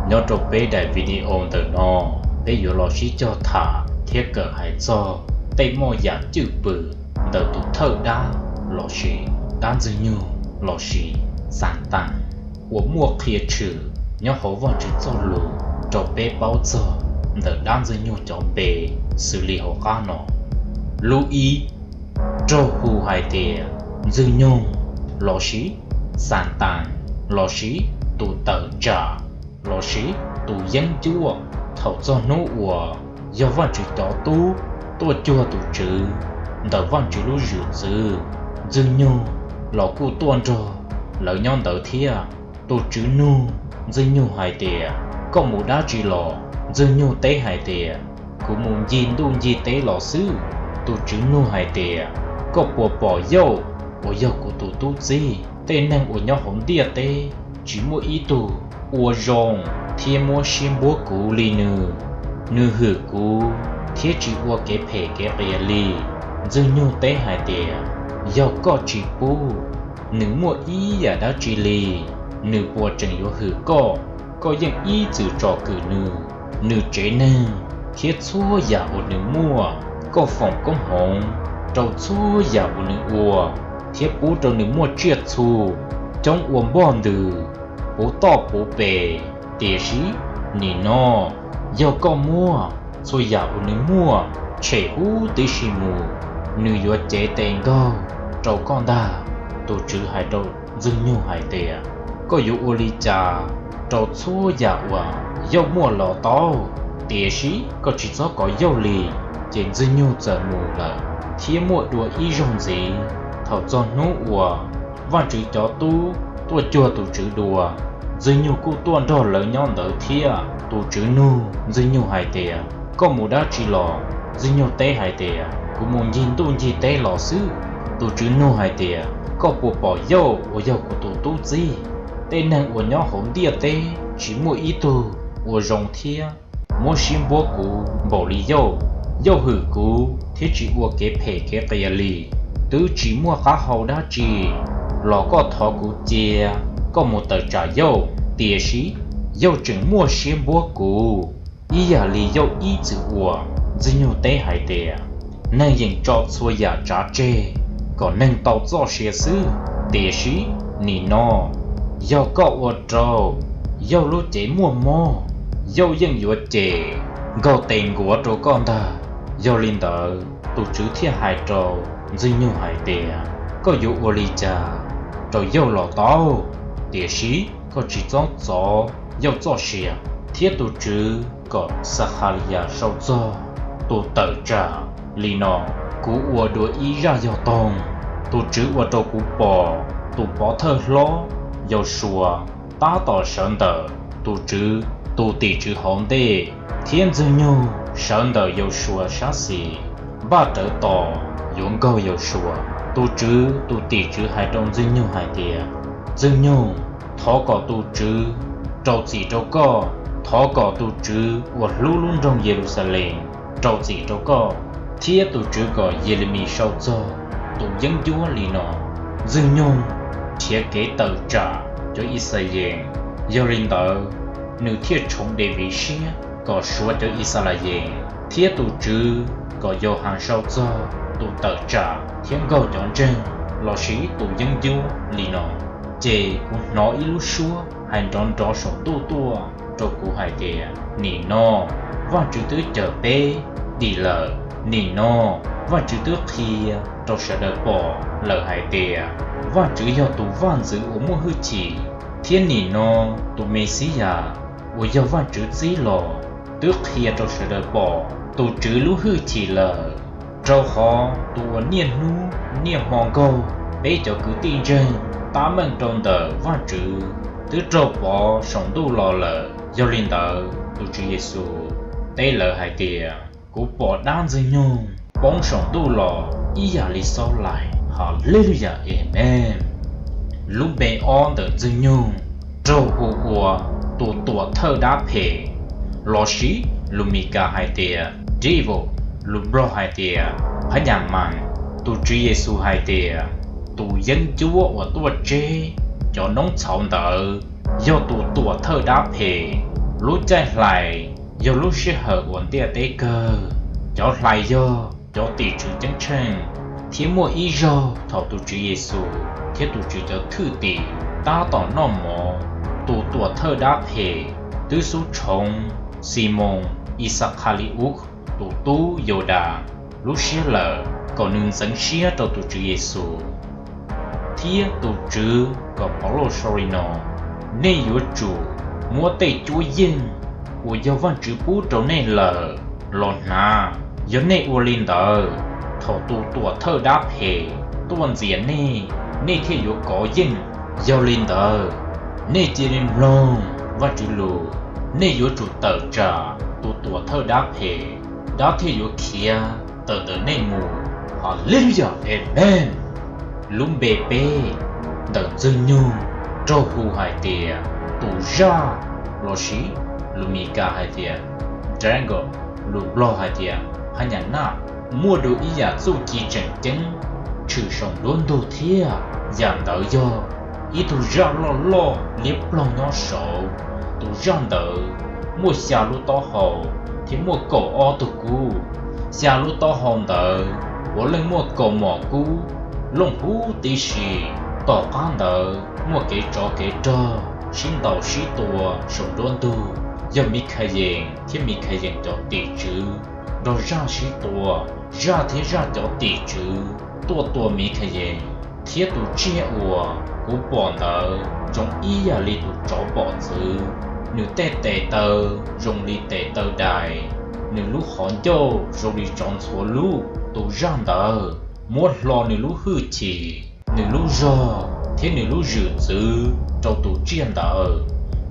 Nyob rau peb daim video ntawm no, peb yuav los sib cog tham thiab kawm hais txog tej moj yam cwj pwm ntawm tus thawj dab lossis dab Ntxwg Nyoog lossis Xantaas uas muaj qhia tshwm nyob hauv Vajtswv txoj lus rau peb paub txog ntawm dab Ntxwg Nyoog cov npe xws li hauv qab no. Lub ib, raug hu hais tias Ntxwg Nyoog lossis Xantaas lossis tus tawm tsam lossis tus yeeb ncuab. Thaum txog hnub uas yog Vajtswv cov tub tuaj cuag tus Tswv ntawm Vajtswv lub zwm txwv, Ntxwg Nyoog los kuj tuaj nrog lawv nyob ntawd thiab. Tus Tswv nug Ntxwg Nyoog hais tias, koj mus dab tsi los? Ntxwg Nyoog teb hais tias, kuv mus ncig ntuj ncig teb los xwb. Tus Tswv nug hais tias, koj puas pom Yauj uas yog kuv tus tub txib? Tej neeg uas nyob hauv ntiaj teb tsis muaj ib tug ua zoo thiab muab siab npuab kuv li nws. Nws hwm kuv thiab tsis ua kev phem kev qias li. Ntxwg Nyoog teb hais tias, yog koj tsis pub nws muaj ib yam dab tsi li, nws puas tseem yuav hwm koj? Koj yeej ib txwm tsom kwm nws, nws tsev neeg thiab txhua yam uas nws muaj. Koj foom koob hmoov rau txhua yam uas nws ua thiab pub rau nws muaj tsiaj txhu coob ua npoj ntws puv toj puv pes. Tiam sis nim no, yog koj muab txhua yam uas nws muaj tshem huv tib si mus, nws yuav cev tes nkaug rau koj ntag. Tus Tswv hais rau Ntxwg Nyoog hais tias, koj yuav ua li cas rau txhua yam uas Yauj muaj los tau, tiam sis koj tsis txhob kov Yauj li. Ces Ntxwg Nyoog txawm mus lawm thiab muaj dua ib zaug ntxiv. Thaum txog hnub uas Vajtswv cov tub tuaj cuag tus Tswv dua, Ntxwg Nyoog kuj tuaj nrog lawv nyob ntawd thiab. Tus Tswv nug Ntxwg Nyoog hais tias, koj mus dab tsi los? Ntxwg Nyoog teb hais tias, kuv mus ncig ntuj ncig teb los xwb. Tus Tswv nug hais tias, koj puas pom Yauj uas yog kuv tus tub txib? Tej neeg uas nyob hauv ntiaj teb tsis muaj ib tug ua zoo thiab muab siab npuab kuv npaum li Yauj. Yauj hwm kuv thiab tsis ua kev phem kev qias li. Twb tsis muaj qab hau dab tsi los koj thov kuv cia koj mus tawm tsam Yauj, tiam sis Yauj tseem muaj siab npuab kuv ib yam li Yauj ib txwm ua. Ntxwg Nyoog teb hais tias, neeg yeem tso txhua yam tsav tseg kom neeg tau txoj sia xwb, tiam sis nim no yog koj ua rau Yauj lub cev muaj mob, Yauj yeej yuav cem nkaug tes nkuav rau koj ntag. Yog li ntawd, tus Tswv thiaj hais rau Ntxwg Nyoog hais tias, koj yuav ua li cas rau Yauj los tau, tiam sis koj tsis txhob txov Yauj txoj sia. Thiab tus Tswv kom Xakhaliyas sau txog tus tawm tsam li no, kuv ua dua ib zaj yog toog. Tus Tswv ua rau kuv pom tus pov thawj hlob Yausuas tab tom sawv ntawm tus Tswv tus tim tswv hauv ntej, thiab Ntxwg Nyoog sawv ntawm Yausuas sab xis npaj rawv tos yuav nkaug Yausuas. Tus Tswv tus tim tswv hais rau Ntxwg Nyoog hais tias, Ntxwg Nyoog, thov kom tus Tswv rau txim rau koj, thov kom tus Tswv uas hlub lub nroog Yeluxalees rau txim rau koj. Thiab tus Tswv kom Yelemis sau txog tus yeeb ncuab li no, Ntxwg Nyoog nrhiav kev tawm tsam cov Yixalayees, yog li ntawd, nws thiaj tshoov Daviv siab kom suav cov Yixalayees. Thiab tus Tswv kom Yauhas sau txog tus tawm tsam thiab nkaug cov ntseeg lossis tus yeeb ncuab li no, ces kuv hnov ib lub suab hais nrov nrov saum ntuj tuaj rau kuv hais tias, nim no Vajtswv twb cawm peb dim lawm. Nim no Vajtswv twb qhia rau sawv daws pom lawm hais tias Vajtswv yog tus Vaj ntxwv uas muaj hwj chim, thiab nim no tus Mexiyas uas yog Vajtswv txib los twb qhia rau sawv daws pom tus Tswv lub hwj chim lawm. Rau qhov tus uas niaj hnub niaj hmo nkaug peb cov kwv tij ntseeg tab meeg rau ntawm Vajtswv twb raug pov saum ntuj los lawm. Yog li ntawd, tus Tswv Yexus teb lawv hais tias, kuv pom dab Ntxwg Nyoog poob saum ntuj los ib yam li xauj lais. Haleluyas, amees. Lub npe ob ntawm Ntxwg Nyoog raug hu ua tus tuam thawj dab phem, lossis lus Mis Kas hais tias devil, lus Nplog hais tias phab nyas mas. Tus Tswv Yexus hais tias tus yeeb ncuab uas tuaj tseb cov noob txhauv ntawd yog tus tuam thawj dab phem. Lub caij hlais yog lub sij hawm uas ntiaj teb kawg. Cov hlais yog cov tim tswv ceeb tsheej, thiab muaj ib zaug thaum tus Tswv Yexus thiab tus Tswv cov thwj tim tab tom noj mov, tus tuam thawj dab phem twb xub tshoov Ximoos Ixakhalis tus tub Yaudas lub siab lawm kom nws ntxeev siab rau tus Tswv Yexus. Thiab tus Tswv kom Paulus sau li no: Nej yuav tsum muab tej cuab yeej uas yog Vajtswv pub rau nej lawm los hnav. Yog nej ua li ntawd, thaum tus tuam thawj dab phem tuaj ntxias nej, nej thiaj yuav kov yeej. Yog li ntawd, nej cia li mloog Vajtswv lus. Nej yuav tsum tawm tsam tus tuam thawj dab phem, dab thiaj yuav khiav tawm ntawm nej mus. Haleluya, amees. Lub npe peb ntawm Ntxwg nyoog raug hu hais tias tus zaj, lossis lus Mis Kas hais tias dragon, lus Nplog hais tias haj nyas naj, muaj dua ib yam txuj ci tseem ceeb tshwm saum nruab ntug thiab. Yam ntawd yog ib tug zaj loj loj liab ploog nyob saud. Tus zaj ntawd muaj xya lub taub hau thiab muaj kaum ob tug kub. Xya lub taub hau ntawd puav leej muaj kaus mom kub looj huv tib si. Tom qab ntawd muaj kev tsov kev rog sib ntaus sib tua saum nruab ntug. Yog Mikhayees thiab Mikhayees cov tim tswv nrog zaj sib tua. Zaj thiab zaj cov tim tswv tuaj tua Mikhayees, thiab tus tsiaj uas kuv pom ntawd zoo ib yam li tus tsov pom txwv. Nws tej tes taw zoo li tes taw dais, nws lub qhov ncauj zoo li tsov ntxhuav lub. Tus zaj ntawd muab hlo nws lub hwj chim, nws lub zog thiab nws lub zwm txwv rau tus tsiaj ntawd,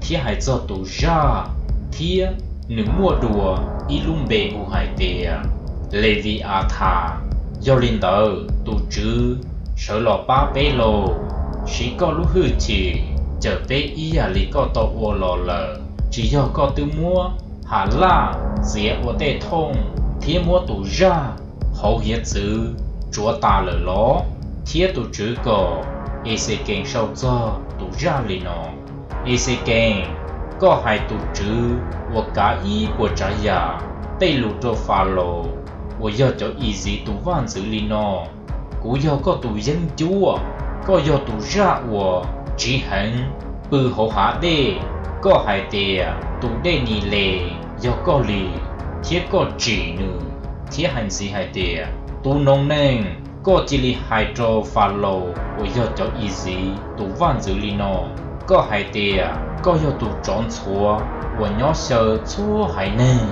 thiab hais txog tus zaj, thiab nws muaj dua ib lub npe hu hais tias Levis-a thas. Yog li ntawd, tus Tswv sawv los pab peb lauj. Siv koj lub hwj chim cawm peb ib yam li koj tau ua los lawm. Tsis yog koj twb muab Has Laj txiav ua tej thooj thiab muab tus zaj hauv hiav txwv tsuav tas lawm los? Thiab tus Tswv kom Exekees sau txog tus zaj li no: Exekees, koj hais tus Tswv uas kav ib puas tsav yam tej lus rau Falaus uas yog cov Iziv tus vaj ntxwv li no: Kuv yog koj tus yeeb ncuab, koj yog tus zaj uas tsiv heev pw hauv hav dej. Koj hais tias tus dej Niles yog koj li, thiab koj tsim nws, thiab hais ntxiv hais tias, Tus noov neej, koj cia li hais rau Falaus uas yog cov Iziv tus vaj ntxwv li no: Koj hais tias koj yog tus tsov ntxhuav uas nyob xyaw txhua haiv neeg,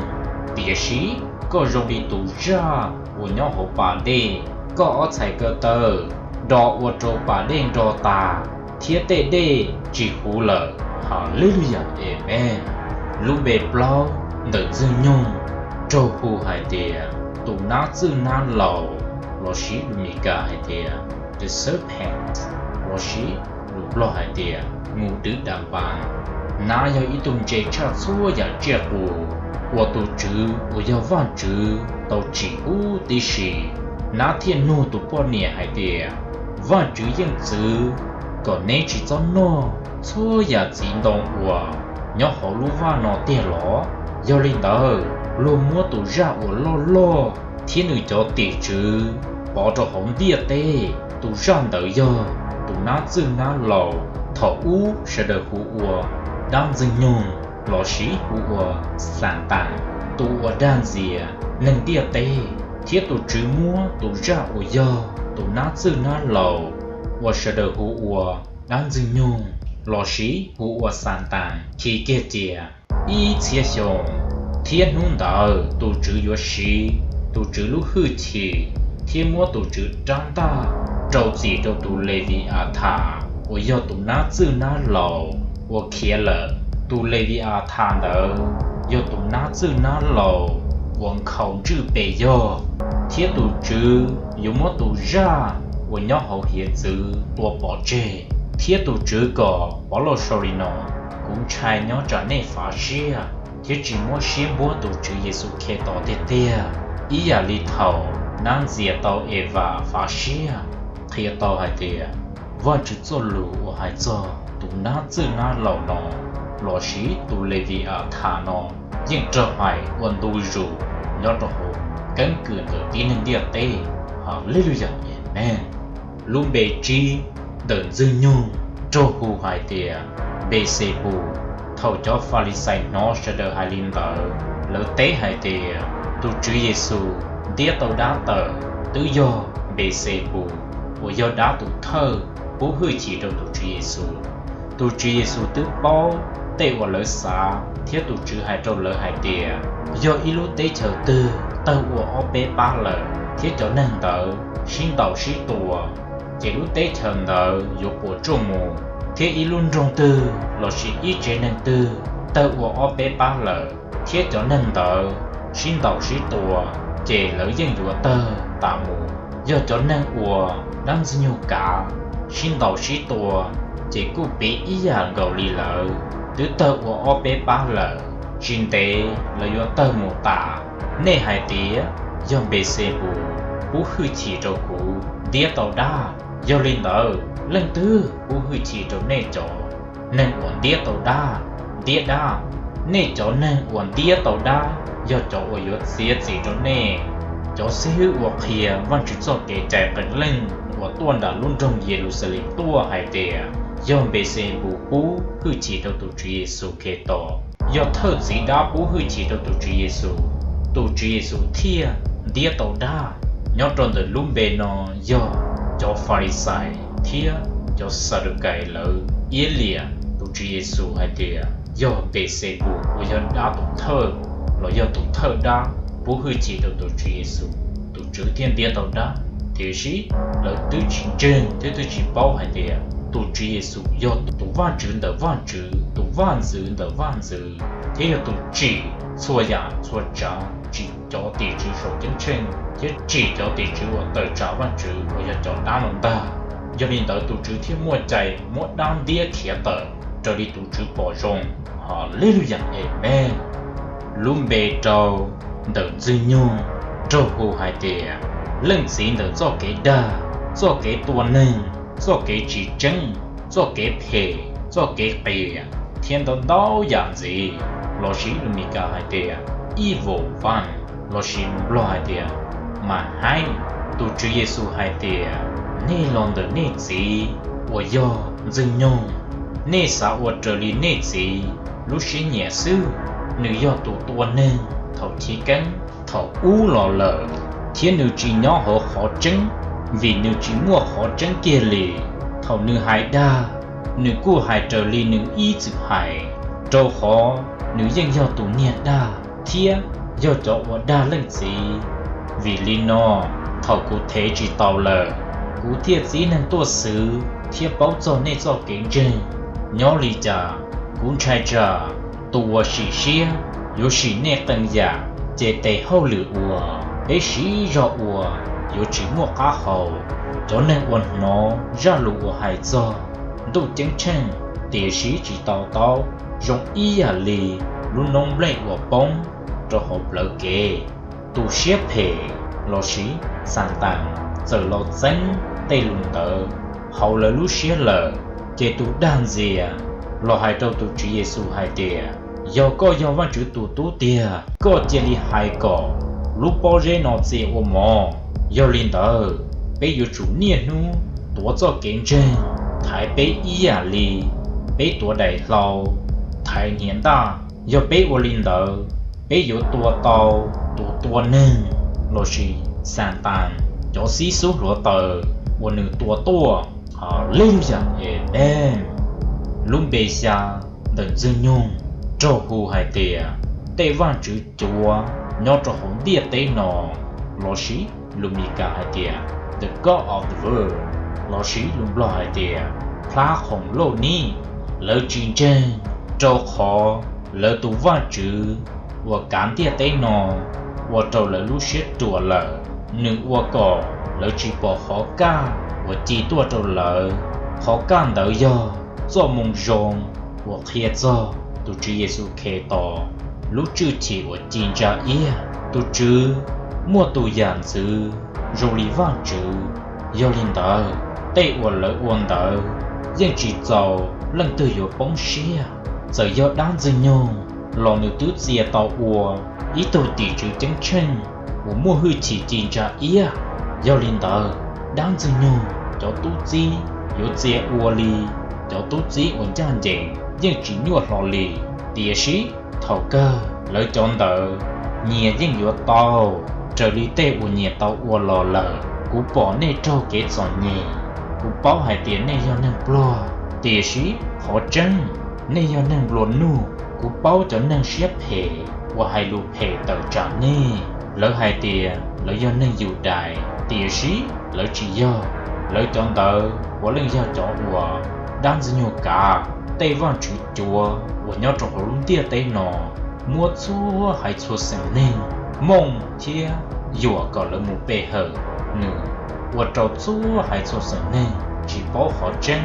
tiam sis koj zoo li tus zaj uas nyob hauv pas dej. Koj ob txhais ko taw do ua rau pas dej nro tas, thiab tej dej tsis huv lawm. Haleluya, amees. Lub npe plaub ntawm Ntxwg nyoog raug hu hais tias tus nab txwj nab laus, lossis lus Mis Kas hais tias the serpent, lossis lus Nplog hais tias ngu dwb da npas. Nab yog ib tug ntse tshaj txhua yam tsiaj qus uas tus Tswv uas yog Vajtswv tau tsim huv tib si. Nab thiaj nug tus poj niam hais tias, Vajtswv yeej txwv kom neb tsis txhob noj txhua yam txiv ntoo uas nyob hauv lub vaj no tiag los? Yog li ntawd, luag muab tus zaj uas loj loj thiab nws cov tim tswv pov rau hauv ntiaj teb. Tus zaj ntawd yog tus nab txwj nab laus, thaum ub sawv daws hu ua dab Ntxwg nyoog lossis hu ua Xatas, tus uas dag ntxias neeg ntiaj teb. Thiab tus Tswv muab tus zaj uas yog tus nab txwj nab laus uas sawv daws hu ua dab Ntxwg nyoog lossis hu ua Xatas khi kiag cia ib txhiab xyoo, thiab hnub ntawd tus Tswv yuav siv tus Tswv lub hwj chim thiab muab tus Tswv rab ntaj rau txim rau tus Levis-a thas uas yog tus nab txwj nab laus uas khiav lawm. Tus Levis-a thas ntawd yog tus nab txwj nab laus uas nkhaus ntswj pes yog, thiab tus Tswv yuav muab tus zaj uas nyob hauv hiav txwv tua pov tseg. Thiab tus Tswv kom Povlauj sau li no: Kuv ntshai nyob tsam nej fav siab thiab tsis muab siab npuab tus Tswv Yexus Khetos tiag tiag, ib yam li thaum nab ntxias tau Evas fav siab. Qhia tau hais tias Vajtswv txoj lus uas hais txog tus nab txwj nab laus no lossis tus Levis Athas no yeej raug hais ua ntu zus nyob rau hauv keeb kwm ntawm tib neeg ntiaj teb. Haleluya, amees. Lub npe tsib ntawm Ntxwg nyoog raug hu hais tias Npexepus. Thaum cov Falixais hnov sawv daws hais li ntawd, lawv teb hais tias, Tus Tswv Yexus ntiab tau dab tawm twb yog Npexepus uas yog dab tus thawj pub hwj chim rau tus Tswv Yexus. Tus Tswv Yexus twb paub tej uas lawv xav thiab tus Tswv hais rau lawv hais tias, yog ib lub teb chaws twg tawg ua ob peb pab lawm thiab cov neeg ntawd sib ntaus sib tua, ces lub teb chaws ntawd yuav puas tsuaj mus. Thiab ib lub nroog twg lossis ib tsev neeg twg tawg ua ob peb pab lawm thiab cov neeg ntawd sib ntaus sib tua, ces lawv yeej yuav tawg tas mus. Yog cov neeg uas dab Ntxwg nyoog kav sib ntaus sib tua, ces kuj piv ib yam nkaus li lawv twb tawg ua ob peb pab lawm, tsis ntev lawv yuav tawg mus tas. Nej hais tias yog Npexepus pub hwj chim rau kuv ntiab tau dab. Yog li ntawd, leej twg pub hwj chim rau nej cov neeg uas ntiab tau dab ntiab dab? Nej cov neeg uas ntiab tau dab yog cov uas yuav txiav txim rau nej. Cov xib hwb uas qhia Vajtswv txoj kev cai qee leej uas tuaj nram lub nroog Yeluxalees tuaj hais tias, yog Npexepus pub hwj chim rau tus Tswv Yexus Khetos, yog thawj txiv dab pub hwj chim rau tus Tswv Yexus, tus Tswv Yexus thiaj ntiab tau dab. Nyob rau ntawm lub npe no yog cov Falixais thiab cov Xadukais lawv iab liam tus Tswv Yexus hais tias yog Npexepus uas yog dab tus thawj los yog tus thawj dab pub hwj chim rau tus Tswv Yexus, tus Tswv thiaj ntiab tau dab. Tiam sis lawv twb tsis ntseeg thiab twb tsis paub hais tias tus Tswv Yexus yog tus Vajtswv ntawm vajtswv, tus Vaj ntxwv ntawm vaj ntxwv, thiab yog tus tsim txhua yam txhua tsav, tsim cov tim tswv saum ceeb tsheej thiab tsim cov tim tswv uas tawm tsam Vajtswv uas yog cov dab no ntag. Yog li ntawd tus Tswv thiaj muaj cai muab dab ntiab khiav tawm raws li tus Tswv pom zoo. Haleluya, amees. Lub npe rau ntawm Ntxwg nyoog raug hu hais tias, leej txiv ntawm txoj kev dag, txoj kev tua neeg, txoj kev tsis tseeb, txoj kev phem, txoj kev qias, thiab ntau ntau yam ntxiv. Lossis lus Mis Kas hais tias evil one, lossis lus Nplog hais tias mas haib. Tus Tswv Yexus hais tias, nej los ntawm nej txiv uas yog Ntxwg nyoog, nej xav ua raws li nej txiv lub siab nyiam xwb. Nws yog tus tua neeg thaum chiv keeb, thaum ub los lawm, thiab nws tsis nyob hauv qhov tseeb, vim nws tsis muaj qhov tseeb kiag li. Thaum nws hais dag, nws kuj hais raws li nws ib txwm hais, rau qhov nws yeej yog tus niag dag thiab yog cov uas dag leej txiv. Vim li no, thaum kuv thev tsis taus lawm, kuv thiaj txib neeg tuaj xwv thiab paub txog nej txoj kev ntseeg. Nyob li cas, kuv ntshai tsam tus uas sim siab yuav sim nej qee yam, ces tes hauj lwm uas peb siv zog ua yuav tsis muaj qab hau. Cov neeg uas hnov zaj lus uas hais txog Ntuj Ceeb tsheej, tiam sis tsis to taub, zoo ib yam li lub noob nplej uas poob rau hauv plawv kev. Tus siab phem lossis Xatas txawm los txeeb tej lus ntawd hauv lawv lub siab lawm, ces tus dag ntxias los hais rau tus Tswv Yexus hais tias, yog koj yog Vajtswv tus Tub tiag, koj cia li hais kom lub pob zeb no txia ua mov. Yog li ntawd, peb yuav tsum niaj hnub tuav txoj kev ntseeg thaiv peb ib yam li peb tuav daim hlau thaiv hniav ntaj. Yog peb ua li ntawd, peb yuav tua tau tus tua neeg lossis Xatas cov xib xub hluav taws uas nws tua tuaj. Haleluya, amees. Lub npe xya ntawm Ntxwg nyoog raug hu hais tias, tej vaj tswv cuav nyob rau hauv ntiaj teb no, lossis lus Mis Kas hais tias the god of the world, lossis lus Nplog hais tias Plab Khoom Loj Nib. Lawv tsis ntseeg, rau qhov lawv tus vaj tswv uas kav ntiaj teb no ua rau lawv lub siab ruam lawm. Nws ua kom lawv tsis pom qhov kaj uas ci tuaj rau lawv. Qhov kaj ntawd yog txoj moo zoo uas qhia txog tus Tswv Yexus Khetos lub tshwj chim uas ci ntsa iab. Tus Tswv muaj tus yam ntxwv zoo li vaj tswv, yog li ntawd, tej uas lawv ua ntawd yeej tsis txaus leej twg yuav poob siab. Txawm yog dab Ntxwg nyoog los nws twb txia tau ua ib tug tim tswv ceeb tsheej uas muaj hwj chim ci ntsa iab. Yog li ntawd, dab Ntxwg nyoog cov tub txib yuav txia ua li cov tub txib uas ncaj ncees yeej tsis nyuaj hlo li. Tiam sis thaum kawg lawv cov ntawd nyias yeej yuav tau raws li tej uas nyias tau ua los lawm. Kuv pom nej raug kev txom nyem. Kuv paub hais tias nej yog neeg pluag, tiam sis qhov tseeb, nej yog neeg nplua nuj. Kuv paub cov neeg siab phem uas hais lus phem tawm tsam nej. Lawv hais tias lawv yog neeg Yudais, tiam sis lawv tsis yog. Lawv cov ntawd puav leej yog cov uas dab Ntxwg nyoog kav, tej vaj tswv cuav uas nyob rau hauv lub ntiaj teb no. Muab txhua haiv txhua xeem neeg, mooj thiab yuam kom lawv mus pe hawm nws, ua rau txhua haiv txhua xeem neeg tsis paub qhov tseeb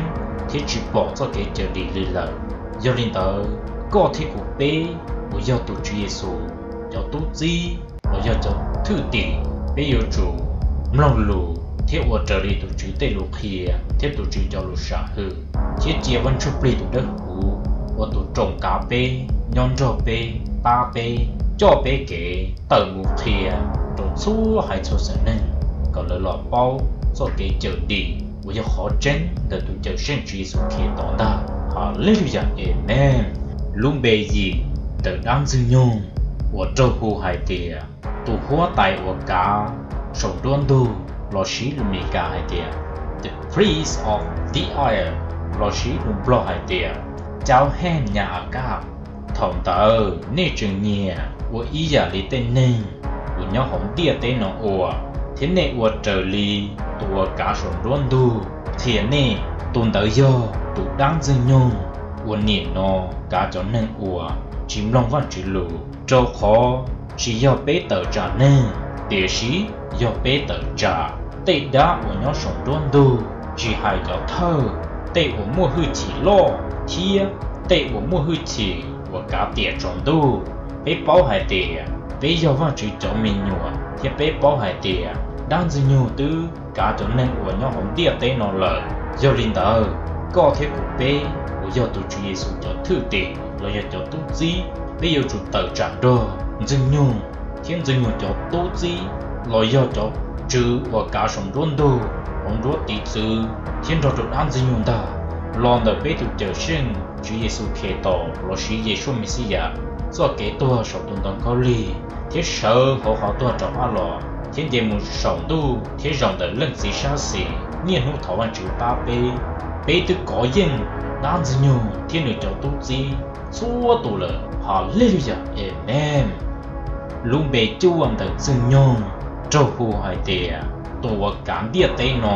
thiab tsis pom txoj kev cawm dim li lawm. Yog li ntawd, koj thiab kuv peb uas yog tus Tswv Yexus cov tub txib los yog cov thwj tim, peb yuav tsum mloog lus thiab ua raws li tus Tswv tej lus qhia thiab tus Tswv cov lus sam hwm, thiab cia Vaj Ntsujplig tus Dawbhuv ua tus roos kav peb, nyob nrog peb, pab peb, coj peb kev tawm mus qhia rau txhua haiv txhua xeem neeg kom lawv los paub txoj kev cawm dim uas yog qhov tseeb ntawm tus Cawmseej Tswv Yexus Khetos ntag. Haleluyas, amees. Lub npe yim ntawm dab Ntxwg nyoog uas raug hu hais tias tus huab tais uas kav saum nruab ntug, lossis lus Mis Kas hais tias the Prince of Tyre, lossis lus Nplog hais tias Cau Hej Nyas Akab. Thaum ntawd nej tseem nyiam ua ib yam li tej neeg uas nyob hauv ntiaj teb no ua, thiab nej ua raws li tus uas kav saum nruab ntug qhia nej. Tus ntawd yog tus dab Ntxwg nyoog uas nim no kav cov neeg uas tsis mloog Vajtswv lus. Rau qhov tsis yog peb tawm tsam neeg, tiam sis yog peb tawm tsam tej dab uas nyob saum nruab ntug, tsis hais cov thawj, tej uas muaj hwj chim loj thiab tej uas muaj hwj chim uas kav tiam tsaus ntuj. Peb paub hais tias peb yog Vajtswv cov me nyuam, thiab peb paub hais tias dab Ntxwg nyoog twb kav cov neeg uas nyob hauv ntiaj teb no lawm. Yog li ntawd, koj thiab kuv peb uas yog tus Tswv Yexus cov thwj tim los yog cov tub txib, peb yuav tsum tawm tsam nrog Ntxwg nyoog thiab Ntxwg nyoog cov tub txib los yog cov tswv uas kav saum nruab ntug, hauv nruab tiv txwv thiab nrog rau dab Ntxwg nyoog ntag, los ntawm peb tus Cawmseej Tswv Yexus Khetos lossis Yeshua Mexiyas txoj kev tuag saum tus ntoo khaub lig thiab sawv hauv qhov tuag rov qab los thiab nce mus saum ntuj thiab zaum ntawm Leej Txiv sab xis niaj hnub thov Vajtswv pab peb. Peb twb kov yeej dab Ntxwg nyoog thiab nws cov tub txib txhua tus lawm. Haleluyas, amees. Lub npe cuaj ntawm Ntxwg nyoog raug hu hais tias tus uas kav ntiaj teb no,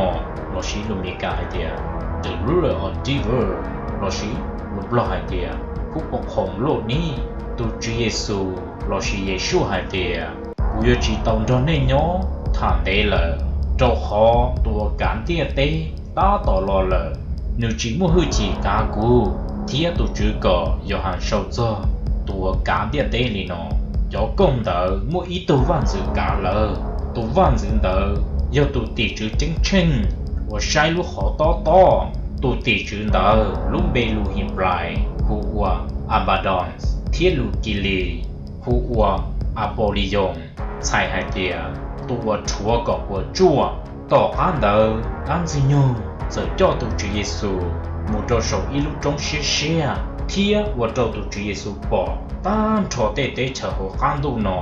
lossis lus Mis Kas hais tias the ruler of the world, lossis lus Nplog hais tias Phub Khom Loj Nib. Tus Tswv Yexus lossis Yeshua hais tias kuv yuav tsis tau nrog nej nyob tham ntev lawm, rau qhov tus uas kav ntiaj teb tab tom los lawm, nws tsis muaj hwj chim kav kuv. Thiab tus Tswv kom Yauhas sau txog tus uas kav ntiaj teb li no: Cov kooj ntawd muaj ib tug vaj ntxwv kav lawv. Tus vaj ntxwv ntawd yog tus tim tswv ceeb tsheej uas saib lub qhov tob tob. Tus tim tswv ntawd lub npe lus Henplais hu ua Anpadon thiab lus Kilis hu ua Apoliyoos, txhais hais tias tus uas rhuav kom puas tsuaj. Tom qab ntawd dab Ntxwg nyoog txawm coj tus Tswv Yexus mus rau saum ib lub roob siab siab thiab ua rau tus Tswv Yexus pom tag nrho tej teb chaws hauv qab ntuj no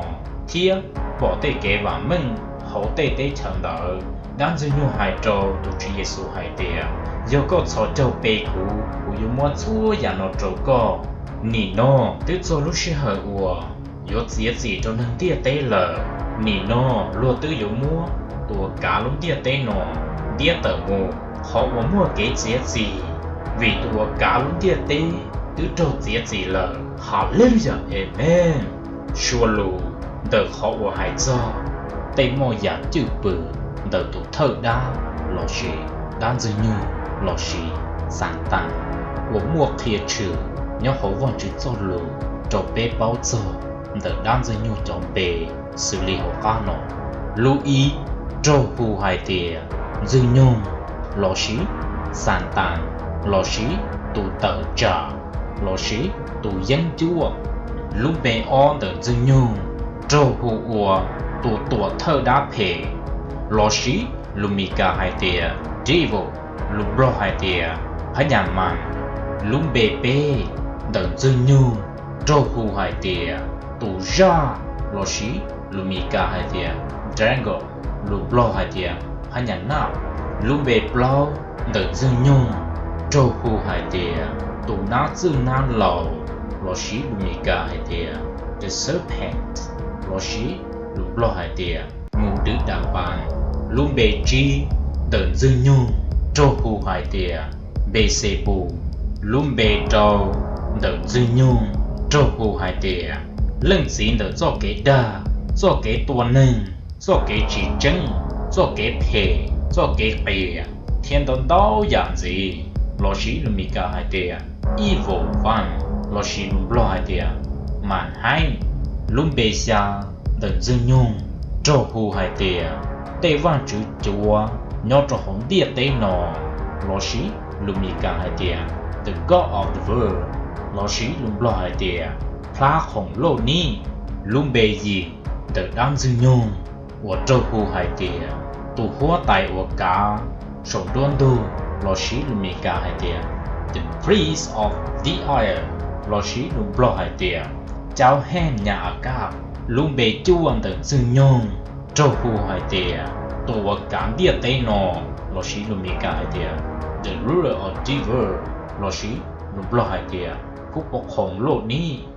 thiab pom tej kev vam meej hauv tej teb chaws ntawd. Dab Ntxwg nyoog hais rau tus Tswv Yexus hais tias, Yog koj txhos caug pe kuv, kuv yuav muab txhua yam no rau koj. Nim no twb txog lub sij hawm uas yuav txiav txim rau neeg ntiaj teb lawm. Nim no luag twb yuav muab tus uas kav lub ntiaj teb no ntiab tawm mus qhov uas muaj kev txiav txim, vim tus uas kav lub ntiaj teb twb raug txiav txim lawm. Haleluyas, amees. Sualus ntawm qhov uas hais txog tej moj yam cwj pwm ntawm tus thawj dab lossis dab Ntxwg nyoog lossis Xantas uas muaj qhia tshwm nyob hauv Vajtswv Txojlus rau peb paub txog ntawm dab Ntxwg nyoog cov npe xws li hauv qab no. Lub ib raug hu hais tias Ntxwg nyoog lossis Xantas lossis tus tawm tsam. los sis tus yeeb ncuab. Lub npe ob ntawm Ntxwg Nyoog raug hu ua tus tuam thawj dab phem, los sis lus Mis Kas hais tias devil, lus Nplog hais tias phab nyas mas. Lub npe peb ntawm Ntxwg Nyoog raug hu hais tias tus zaj, los sis lus Mis Kas hais tias dragon, lus Nplog hais tias phab nyas naj. Lub npe plaub ntawm Ntxwg Nyoog raug hu hais tias tus nab txwj nab laus, los sis lus Mis Kas hais tias the serpent, los sis lus Nplog hais tias ngu dwb da pas. Lub npe tsib ntawm Ntxwg Nyoog raug hu hais tias Npexepus. Lub npe rau ntawm Ntxwg Nyoog raug hu hais tias leej txiv ntawm txoj kev dag, txoj kev tua neeg, txoj kev tsis tseeb, txoj kev phem, txoj kev qias, thiab ntau ntau yam ntxiv, los sis lus Mis Kas hais tias evil one, los sis lus Nplog hais tias mas haib. Lub npe xya ntawm Ntxwg Nyoog raug hu hais tias tej vaj tswv cuav nyob rau hauv ntiaj teb no, los sis lus Mis Kas hais tias the god of the world, los sis lus Nplog hais tias plab khoom loj nib. Lub npe yim ntawm dab Ntxwg Nyoog uas raug hu hais tias tus huab tais uas kav saum nruab ntug, los sis lus Mis Kas hais tias the prince of the air, los sis lus Nplog hais tias cau heej nyas a kaj. Lub npe cuaj ntawm Ntxwg Nyoog raug hu hais tias tus uas kav ntiaj teb no, los sis lus Mis Kas hais tias the ruler of the world, los sis lus Nplog hais tias phub pov khoom loj nib.